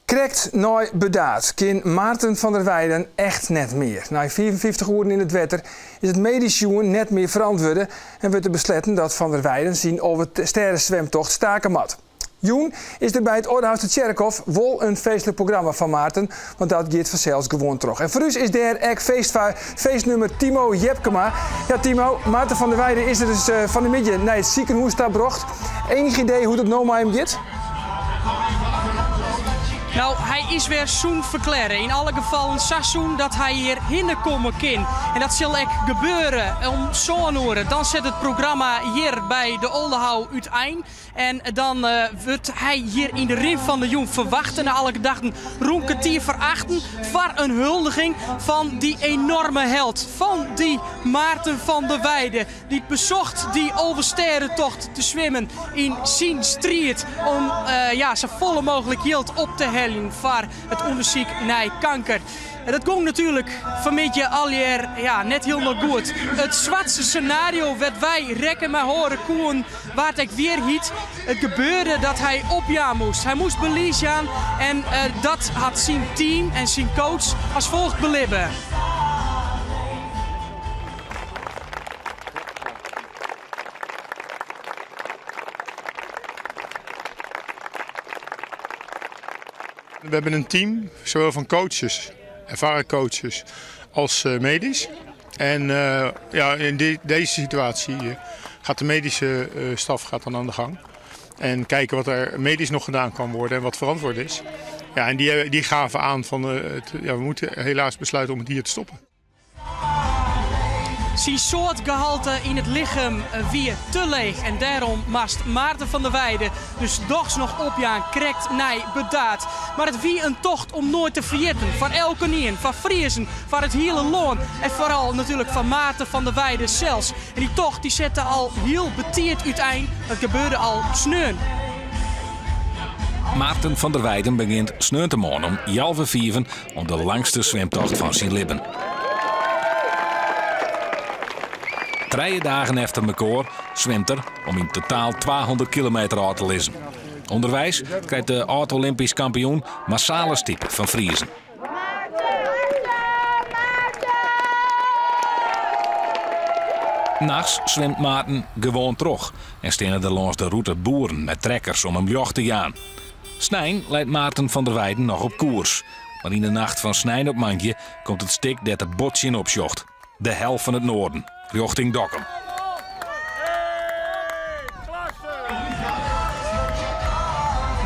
Krekt nei Burdaard kin Maarten van der Weijden echt net mear. Nei 55 oeren yn it wetter is it medysk sjoen net mear ferantwurde en wurdt der besletten dat Van der Weijden syn Alvestêdeswimtocht stake moat. Jûn is der by it Aldehoustertsjerkhôf wol in feestlik programma foar Maarten, want dat giet fansels gewoan troch. En foar ús is dêr ek feest foar feestnummer Timo Jepkema. Ja Timo, Maarten van der Weijden is der dus fan 'e middei nei it sikehûs ta brocht. Enich idee hoe't it no mei him giet? No, hy is wer sûn ferklearre. Yn alle gefallen sa sûn dat hy hjir hinne komme kin. En dat sil ek gebeure om sân oere. Dan set it programma hjir by de Oldehou útein. En dan wurdt hy hjir yn de rin fan de jûn ferwachte, nei alle gedachten rûn kertier foar achten, foar in huldiging fan dy enorme held, fan dy Maarten van der Weijden, dy't besocht dy Alvestêdetocht te swimmen yn syn striid om ja, sa folle mooglik jild op te heljen foar it ûndersyk nei kanker. En dat gong natuerlik fanmiddei allegear ja, net hielendal goed. It swartste senario wêr't wy rekken mei hâlde koenen, waard ek wierheid. It gebeurde dat hy opjaan moast. Hy moast belies jaan en dat hat syn team en syn coach as folget belibbe. We hebben een team, zowel van coaches, ervaren coaches, als medisch. En ja, in deze situatie gaat de medische staf gaat dan aan de gang. En kijken wat er medisch nog gedaan kan worden en wat verantwoord is. Ja, en die gaven aan van het, ja, we moeten helaas besluiten om het hier te stoppen. Syn sâltgehalte yn it lichem wie te leech en dêrom moast Maarten van der Weijden dus dochs noch opjaan krekt nei Burdaard. Mar it wie in tocht om noait te ferjitten foar elkenien, foar Friezen, foar it hiele lân en foaral natuerlik foar Maarten van der Weijden sels. En dy tocht dy sette al hiel betiid útein, dat gebeurde al sneon. Maarten van der Weijden begjint sneontemoarn om healwei fiven oan de langste swimtocht fan syn libben. Trije dagen efter mekoar swimt er om yn totaal 200 kilometer ôf te lizzen. Underweis krijt de âld-Olympysk kampioen massale stipe fan Friezen. Nachts swimt Maarten gewoan troch en steane der lâns de rûte boeren mei trekkers om him ljocht te jaan. Snein leit Maarten van der Weijden noch op koers. Mar yn de nacht fan snein op moandei komt it stik dêr't er bot tsjin op sjocht. De hel fan it Noarden, rjochting Dokkum.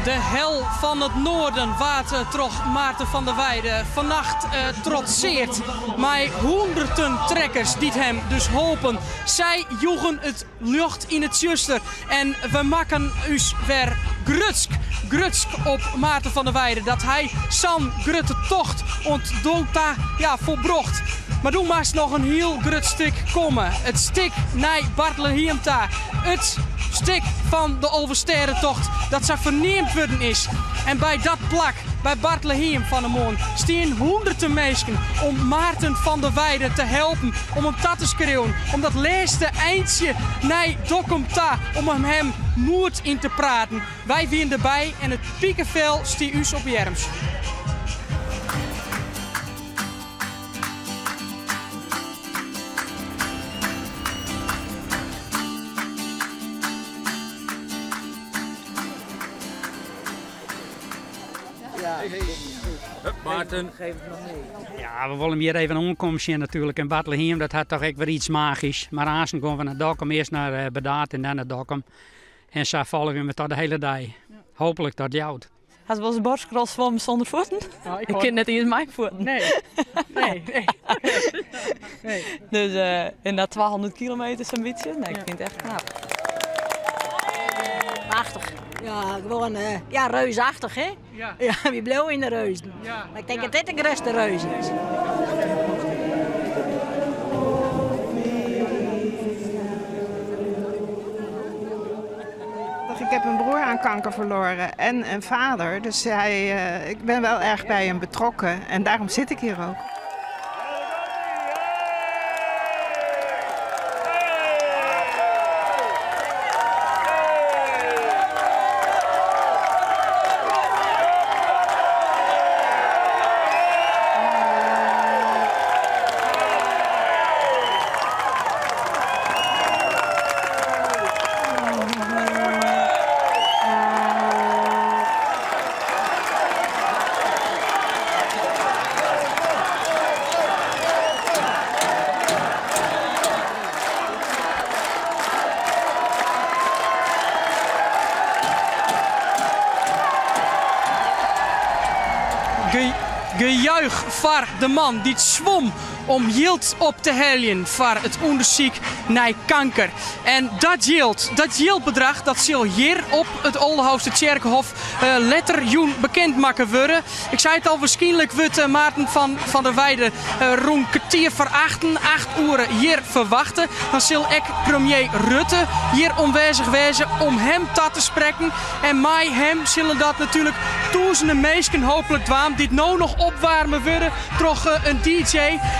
De hel fan it Noarden waard troch Maarten van der Weijden fannacht trotseard mei hûnderten trekkers dy't him dus holpen. Sy joegen it ljocht yn it tsjuster en we makken ús wer grutsk, grutsk op Maarten van der Weijden dat hy sa'n grutte tocht oant do ta ja, folbrocht. Mar doe moast noch in hiel grut stik komme. It stik nei Bartlehiem ta. It stik fan de Alvestêdetocht dat sa ferneamd wurden is. En by dat plak By Bartlehiem fan 'e moarn stienen hûnderten minsken om Maarten van der Weijden te helpen om him ta te skriuwen om dat lêste eintsje nei Dokkum ta om him moed yn te praten. Wy wienen derby en it pikefel stie ús op 'e earms. Maarten. Ja, we wolle him hjir even oankommen sjen natuerlik. En Bartlehiem, dat hat toch ek wer iets magysk. Mar aansten gean we nei Dokkum, earst nei eh, Burdaard en dan nei Dokkum. En sa folgje we it de hiele dei. Hooplik dat jout. Hast wolris boarstcross swommen sûnder fuotten? Nou, ik, ik kin net iens mei fuotten. Nee. Nee, nee. nee. Dus uh, en dat 200 kilometer sa'n bytsje. Nee, ik fyn it echt knap. Prachtich. Ja, gewoan uh, ja, reusachtich, hè? Ja. Ja, wy bliuwe yn de reuzen. Ja. Mar ik tink dat dit de grutste reus is. Ik heb een broer aan kanker verloren en een vader. Dus hij, uh, ik ben wel erg bij hem betrokken en daarom zit ik hier ook. Gejuich foar de man dy't swom om jild op te heljen foar it ûndersyk nei kanker. En dat jild, dat jildbedrach, dat sil hjir op it Oldehoofster Tsjerkhôf letter jûn bekend makke wurde. Ik sei it al, wierskynlik wurdt Maarten van der Weijden rûn kertier foar achten, 8 oere, hjir ferwachte. Dan sil ek premier Rutte hjir oanwêzich wêze om him ta te sprekken. En mei him sille dat natuerlik tûzenen minsken hooplik dwaan dy't no noch opwaarme wurde troch in DJ.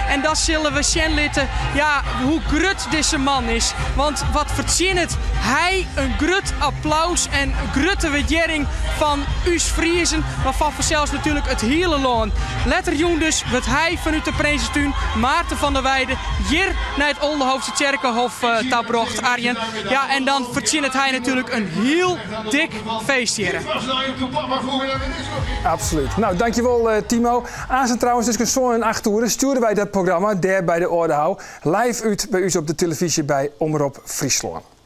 En dan sille we sjen litte, ja, hoe grut dizze man is. Want wat fertsjinnet hy in grut applaus en grutte wurdearring fan ús Friezen, mar fan fansels natuerlik it hiele lân. Letter jûn dus wurdt hy fanút de Prinsetún, Maarten van der Weijden, hjir nei it Oldehoofster Tsjerkhôf ta brocht, Arjen. Ja, en dan fertsjinnet hy natuerlik in hiel dik feest hjir. Absolút. No, dankjewol Timo. Aanst trouwens tusken sân en 8 oere stjoere wy dat programma dêr by de Aldehou live út by ús op de televyzje by Omrop Fryslân.